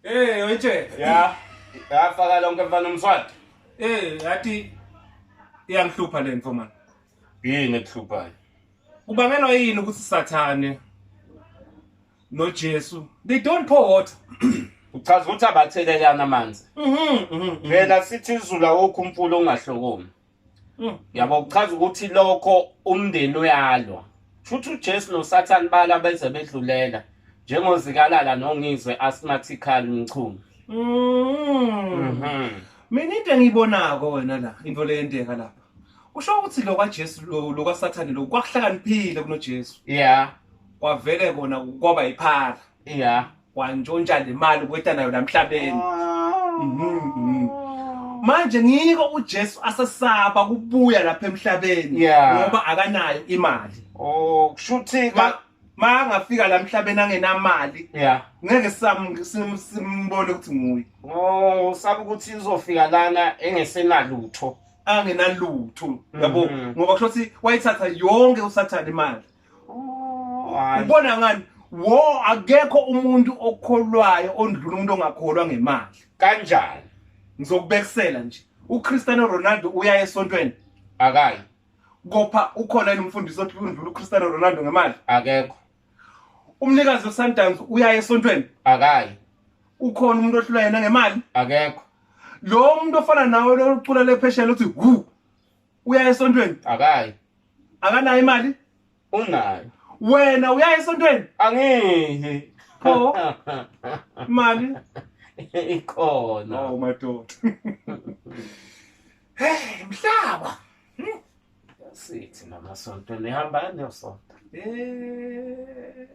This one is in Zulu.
Hey oje. Ya. Yafaka lonke mfana umswati. Eh yathi iyangihlupha le mfo man. Yini ekuhluphayo? Kubangelwa yini ukuthi Sathane noJesu they don't pour water. Uchaza ukuthi abathelelana amanzi. Mhm. Phela sithi izulu awukho umfula ongahlokomi. Yabo kuchaza ukuthi lokho umndeni uyalwa. Futhi uJesu noSathane bala beze bedlulela njengozikalala nongizwe asthmatical Mchunu. Mina into engiyibonako wena la into leyenteka lapha. Kusho ukuthi lo kaJesu lo kaSathane lo kwakuhlakaniphile kunoJesu. Yeah. Kwavele kona kwaba yiphara. Yeah. Wantshontsha le mali kweta nayo la emhlabeni. Manje ngiko uJesu asesaba kubuya lapha emhlabeni ngoba akanayo imali. Oh, kushuthi ma ngafika la emhlabeni angenamali ngeke simbone ukuthi nguye. Oh, usaba ukuthi izofika lana engesenalutho. Angenalutho yabo, ngoba kusho ukuthi wayithatha yonke uSathane imali. Oh, hayi. Ubona ngani wo akekho umuntu okholwayo ondlula umuntu ongakholwa ngemali. Kanjani? Ngizokubekisela nje, uCristiano Ronaldo uya esontweni? Akayi. Kopha ukhona yini umfundisi othi undlula uCristiano Ronaldo ngemali? Akekho. Umnikazi weSundowns uya esontweni? Akayi. Ukhona umuntu ohlula yena ngemali? Akekho. Lo muntu ofana nawe lo ucula lepheshela uthi hu uya esontweni? Akayi. Akanayo imali? Unayo. Wena uya esontweni? Angiyi. Pho? Imali ikhona. Oh madoda, hey mhlaba. Sithi namasontweni ihamba nesonto. Eh.